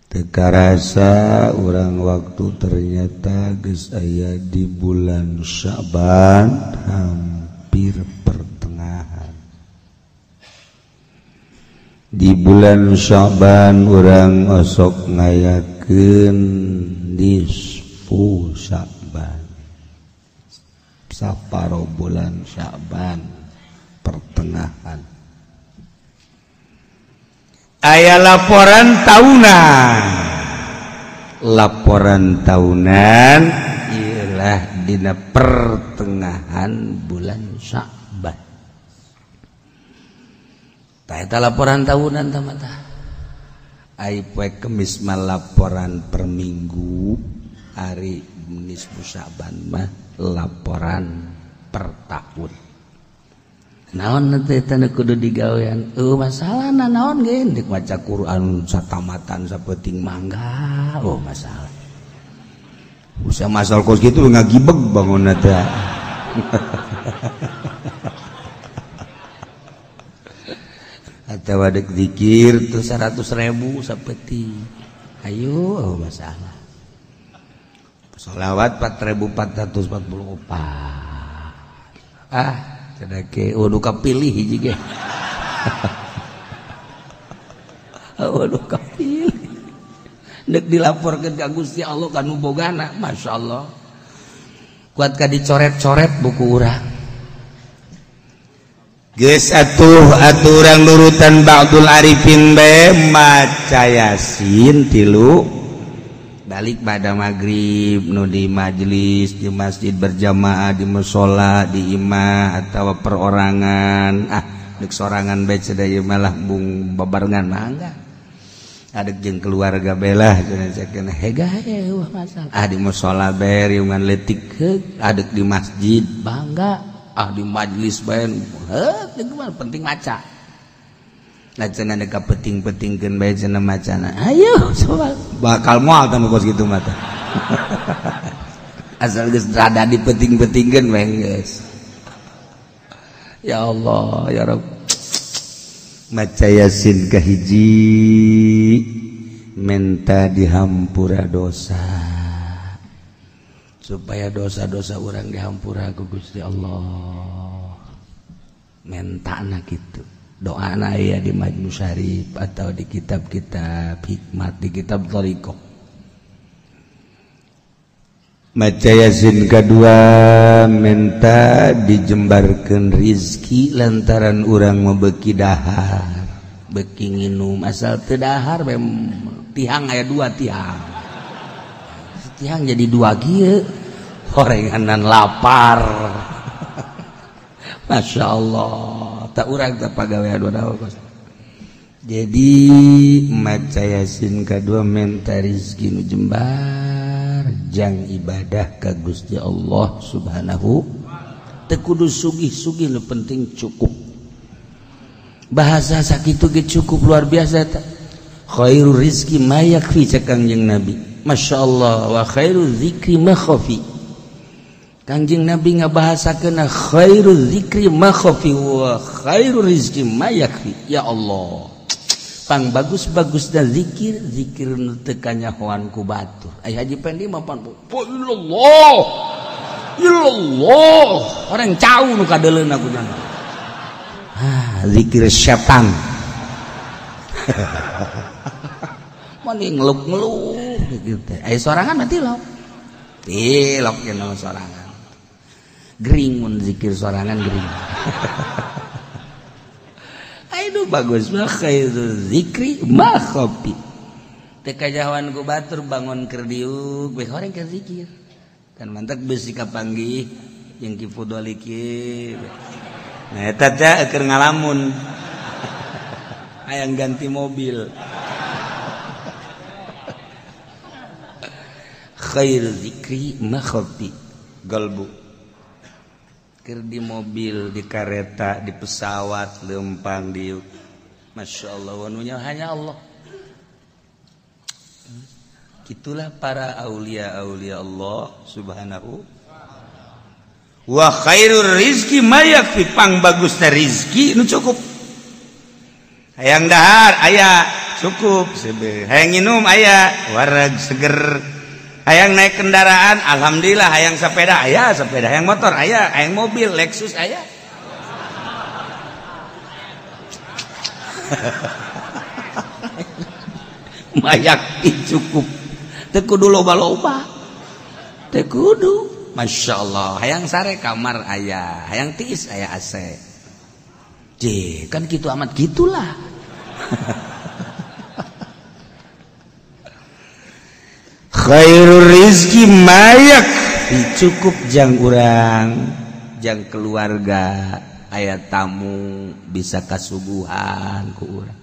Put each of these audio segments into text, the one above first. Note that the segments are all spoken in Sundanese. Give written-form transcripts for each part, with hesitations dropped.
Teu karasa urang waktu ternyata geus aya di bulan Sya'ban hampir pertengahan. Di bulan Sya'ban urang osok ngayakeun nisfu Sya'ban, saparo bulan Sya'ban pertengahan. Aya laporan tahunan. Laporan tahunan ialah dina pertengahan bulan Sya'ban. Tah eta laporan tahunan tah mah tah. Ai poe Kemis mah laporan per minggu, ari nisfu Sya'ban mah laporan per tahun. Naon teh teh kudu digawean? Masalahna naon ge deuk maca Quran satamatan sapenting mangga, oh masalah. Usia masal kos kitu ngagibeg bangunna teh. Atawa deuk zikir tuh 100.000 sapeting. Ayo, oh masalah. Sholawat 4444. Ah cenah oh nu kapilih hiji ge. Oh nu kapilih. Deuk dilaporkeun ka Gusti Allah ka nu bogana, masyaallah. Kuat ka dicoret-coret buku urang. Geus atuh urang nurutan Ba'dul Arifin bae maca Yasin 3 balik pada maghrib nu di majelis di masjid berjamaah di mushola di imah atau perorangan, ah dek sorangan bae cenah malah bung babarengan mangga adek jeung keluarga belah cenah cenah hega wah masalah, ah di mushola bae riungan leutik heug, adek di masjid bangga, ah di majelis bae heuh teu penting maca. Lah cenah dek kapeting-petingkeun bae cenah macana. Ayo coba bakal moal tah kos kitu mah tah. Asal geus rada dipeting-petingkeun bae geus. Ya Allah, ya Rabb. Maca Yasin kahiji menta dihampura dosa. Supaya dosa-dosa urang dihampura ku Gusti Allah. Mentana kitu. Doa aya di Majmu Syarif atau di kitab-kitab hikmat, di kitab thariqah. Maca Yasin kedua minta dijembarkeun rizki lantaran urang mebeki dahar, beki nginum, asal teu dahar bae tihang aya 2 tihang. Tihang jadi 2 kieu, horenganan lapar. Masya Allah. Tak urang tak pagawean dua kos. Jadi maca Yasin kadua minta rizki nu jembar jang ibadah ka Gusti Allah Subhanahu. Teu kudu sugih-sugih nu penting cukup. Bahasa sakitu ge cukup luar biasa ta. Khairur rizki ma yakfi cek Kangjeng Nabi. Masya Allah wa khairu zikri ma khafi. Kangjeng Nabi ngabahasakeun khairu zikri ma khafi wa khairu rizki ma yakfi. Ya Allah. Pang bagus-bagusna zikir, zikir nu teu kanyahoan ku batur. Ai Haji Pendi mah pan illallah. Illallah. Orang cau nu kadeuleuna ku nya. Ah, zikir setan. Mani ngeluk-ngeluk gitu teh. Ai sorangan mah tilok. Tilok cenah sorangan. Gering mun zikir sorangan gering. Aduh bagus mah khairu zikri ma khafi. Teu kajahoan ku batur bangun keur diuk we horeng keur zikir. Kan mantak beusi kapanggih jeung Ki Fudoli kieu. Nah eta teh keur ngalamun. Hayang ganti mobil. Khairu zikri ma khafi. Galbu. Keur di mobil, di kereta, di pesawat, lempang di Masya Allah, wanunya hanya Allah. Itulah para aulia-aulia Allah Subhanahu wa khairur rizki ma yakfi, pang bagusna rizki nu cukup. Hayang dahar aya cukup hayang nginum aya wareg seger hayang naik kendaraan alhamdulillah hayang sepeda aya sepeda hayang motor aya hayang mobil Lexus aya. Mayak cukup teu kudu loba-loba teu kudu Masya Allah hayang sare kamar aya hayang tiis aya AC J kan gitu amat gitulah. Khairur rizki mayak cukup jang urang jang keluarga aya tamu bisa kasuguhan ku urang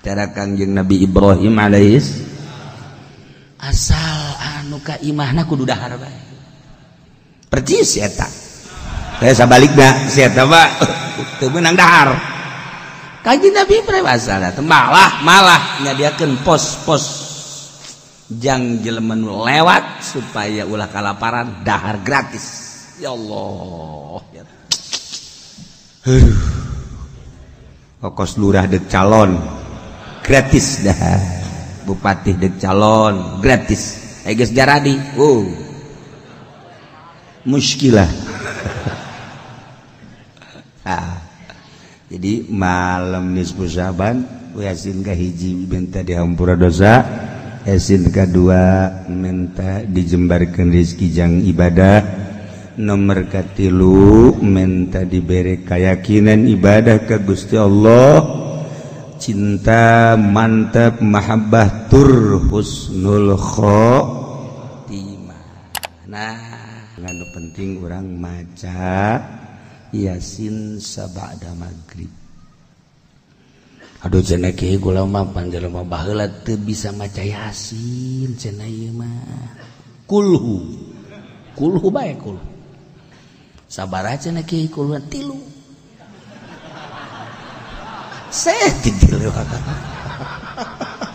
cara Kangjeng Nabi Ibrahim alaihis asal anu ka imahna kudu dahar bae percis eta saya sabalikna si eta mah teu meunang dahar. Kangjeng Nabi Ibrahim asal malah nyadiakeun pos-pos jang jelema nu lewat supaya ulah kalaparan dahar gratis. Ya Allah. Aduh. Kokos lurah dek calon gratis dah, bupati dek calon gratis, geus jaradi, oh muskilah. Nah, jadi malam nisfu Syaban Yasin kahiji minta dihampura dosa, Yasin kedua minta dijembarkan rezeki jang ibadah. Nomor katilu minta diberi keyakinan ibadah ke Gusti Allah, cinta mantap mahabbah tur husnul khotimah. Nah, nganu penting orang maca Yasin sabada maghrib. Aduh cenah kieu kula mah panjelema baheula teu bisa maca Yasin cenah ieu mah. Kulhu. Kulhu bae kulhu. Sabar aja cenah kieu kulhu tilu. Saya tilu.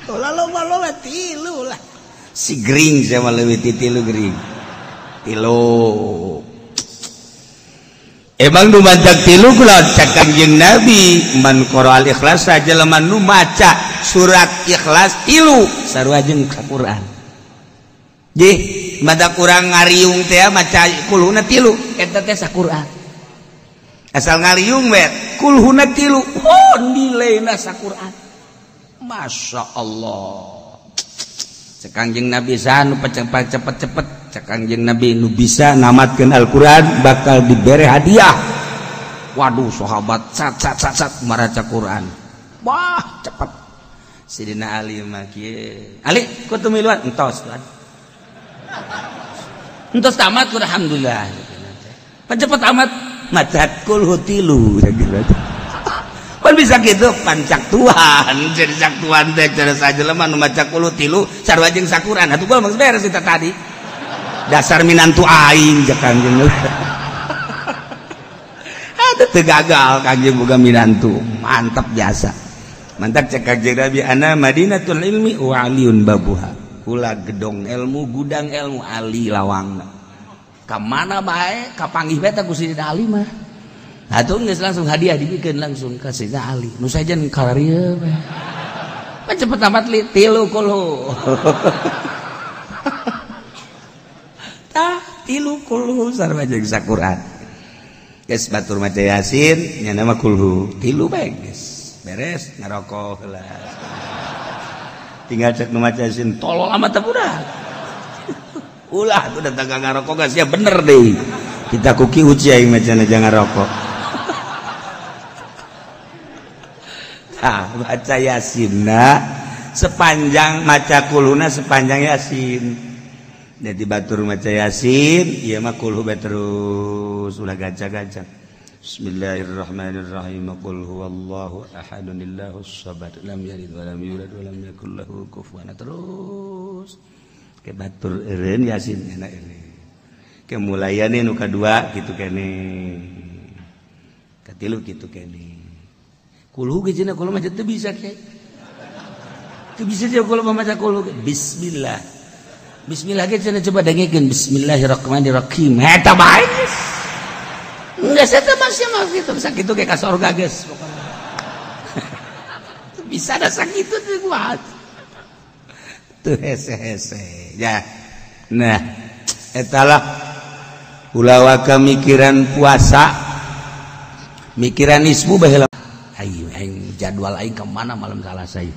Ulah loba-loba tilu lah. Si gering saya mah leuwih ti tilu gering. Tilu. Emang nu maca tilu kula cek Kangjeng Nabi man qara al ikhlas jelema nu maca surat ikhlas tilu sarua jeung Quran. Jih, mata kurang ngariung teh maca kulhuna tilu eta teh saquran. Asal ngariung we kulhuna tilu, oh nilaina saquran. Masya Allah. Cek Kangjeng Nabi sanu cepet-cepet cek Kangjeng Nabi nu bisa namatkeun Al-Qur'an bakal dibere hadiah. Waduh sahabat sat sat sat sat maraca Quran. Wah cepet. Sidina Ali mah kieu. Ali ku teu miluan entos tuan. Entos tamat alhamdulillah. Cepet amat maca kulhu tilu. Pan bisa gitu pancak Tuhan jadi cak Tuhan teh cara sajelema nu maca kulhu tilu sarua jeung sakuran atuh gua mah beres eta tadi. Dasar minantu aing jeung Kangjeng. Aduh teu gagal Kangjeng boga minantu, mantap biasa. Mantap cek Kangjeng Nabi ana Madinatul ilmi wa aliyun babuha. Kula gedong ilmu, gudang ilmu Ali lawangna. Ka mana bae kapanggih bae teh ku Sidina Ali mah. Atuh geus langsung hadiah dibikeun langsung ka Sidina Ali. Nu sajen kararieu bae. Pan cepet amat li tilu kulhu. Tah tilu kulhu sarua jeung saquran. Geus batur maca Yasin nya nama kulhu tilu bae geus. Beres ngarokok heula. Tinggal cek nu maca Yasin tolol amat teh budak. Ulah tuh datang ngarokok geus ya bener deui. Kita kuki uci aing macana jangan rokok. Tah baca Yasinna sepanjang maca kulhuna sepanjang Yasin. Jadi batur maca Yasin ieu mah kulhu bae terus ulah gancang-gancang. Bismillahirrahmanirrahim. Qul huwallahu ahadun illahus samad lam yalid walam yulad walam yakul lahu kufuwan. Terus ke batur eureun Yasin enak eureun. Ke mulayane nu kadua kitu kene. Katilu kitu kene. Kulhu ge cenah kulhu mah teu bisa kiai. Teu bisa jeung kulhu mah maca kulhu. Bismillah. Bismillah ge cenah coba dengekeun bismillahirrahmanirrahim. Eta bae geus. Enggak saya masih mah gitu, sakitu ge ka sorga geus pokona. Bisa ada sakitu teh kuat. Tuh hese-hese ya. Nah, etalah ulah waka mikiran puasa, mikiran ismu baheula. Aing aing jadwal aing ke mana malam Salasa ieu.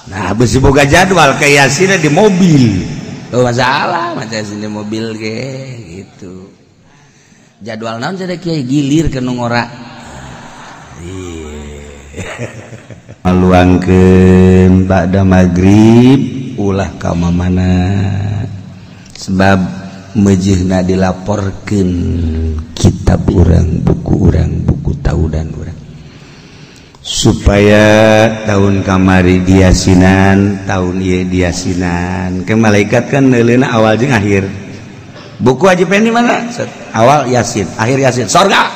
Nah, besi boga jadwal kayak Yasin di mobil. Oh, masalah maca Yasin di mobil ge gitu. Jadwal naon cenah kiai gilir ke nu ngora. Maluangkeun ba'da magrib ulah ka mamana. Sebab meujeuhna dilaporkeun kitab urang, buku taudan urang. Supaya tahun kamari diasinan, tahun ieu diasinan. Ke malaikat kan neuleuna awal jeung akhir. Buku Haji Pendi mana? Awal Yasin, akhir Yasin. Sorga.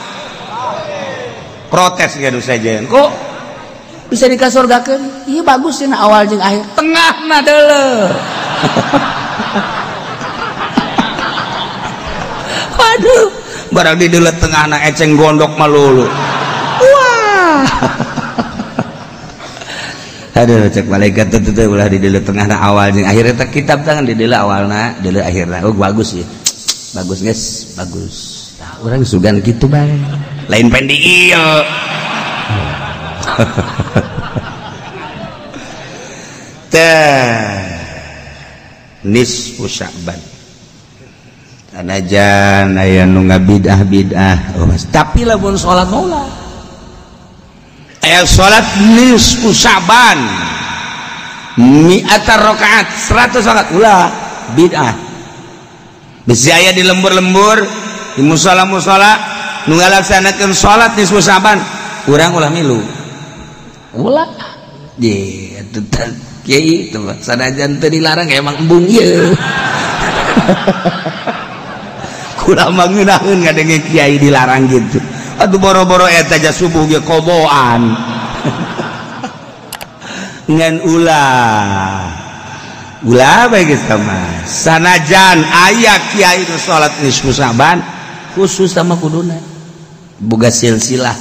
Protes ge saja. Kok bisa dikasorgakeun? Ieu bagus cenah awal jeung akhir. Tengahna deuleu. Waduh, barang di deuleu tengahna eceng gondok malulu. Wah. Aduh, cek malaikat teu ulah di deuleu tengahna awal jeung akhir eta kitab tangan di deuleu awalna, deuleu akhirna. Oh, bagus ya. Bagus guys, bagus. Nah, urang sugan kitu bae. Lain pendi ieu. Teh nisfu Sya'ban. Sanajan aya nu ngabidah-bidah, oh, tapi lamun salat mah aya salat nisfu Sya'ban mi'ata rakaat 100 rakaat ulah bid'ah. Bisi aya di lembur-lembur di musala-musala nu ngalaksanakeun salat nisfu Sya'ban urang ulah milu. Ulah ye atuh kiai teh sanajan teu dilarang emang embung ieu. Kula mah ngeunaheun ngadenge kiai dilarang gitu. Aduh boro-boro eta ja subuh ge koboan. Ngan ulah. Ulah bae geus mah. Sanajan aya kiai nu salat nisfu Sya'ban khusus sama kuduna. Boga silsilah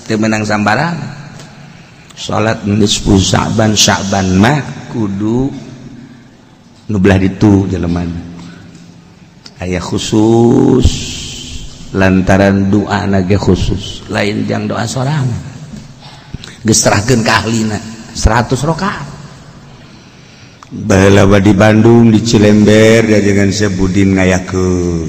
teu meunang sambarangan. Salat nisfu Sya'ban, Sya'ban mah kudu nu belah ditu jelema. Aya khusus lantaran doa nage khusus, lain jang doa sorangan. Geus serahkeun ka ahlina 100 rakaat. Baheula di Bandung di Cilember dajengan Syekh Budin ngayakeun.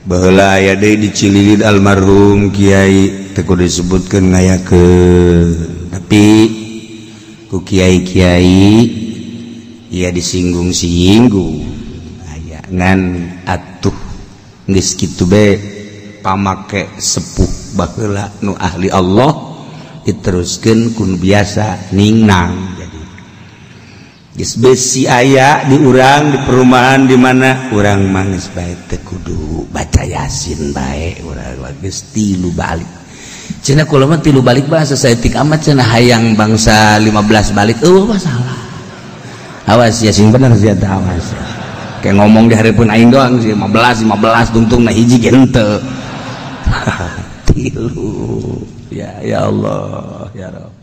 Baheula aya deui di Cililin almarhum kiai teu kudu disebutkeun ngayakeun. Tapi ku kiai-kiai ya disinggung-singgung aya ngan atuh geus kitu be pamake sepuh baheula nu ahli Allah diteruskeun kun biasa ningnang. Jadi geus besi aya di urang di perumahan di mana urang mah geus bae teu kudu baca Yasin bae urang geus tilu balik. Cenah kula mah tilu balik bahasa saeutik amat cenah hayang bangsa 15 balik eueuh masalah. Awas ya sing bener sia teh awas. Kayak ngomong di hareupeun aing doang sih 15 15 tungtung na hiji ge henteu. Tilu. Ya ya Allah ya Rabb.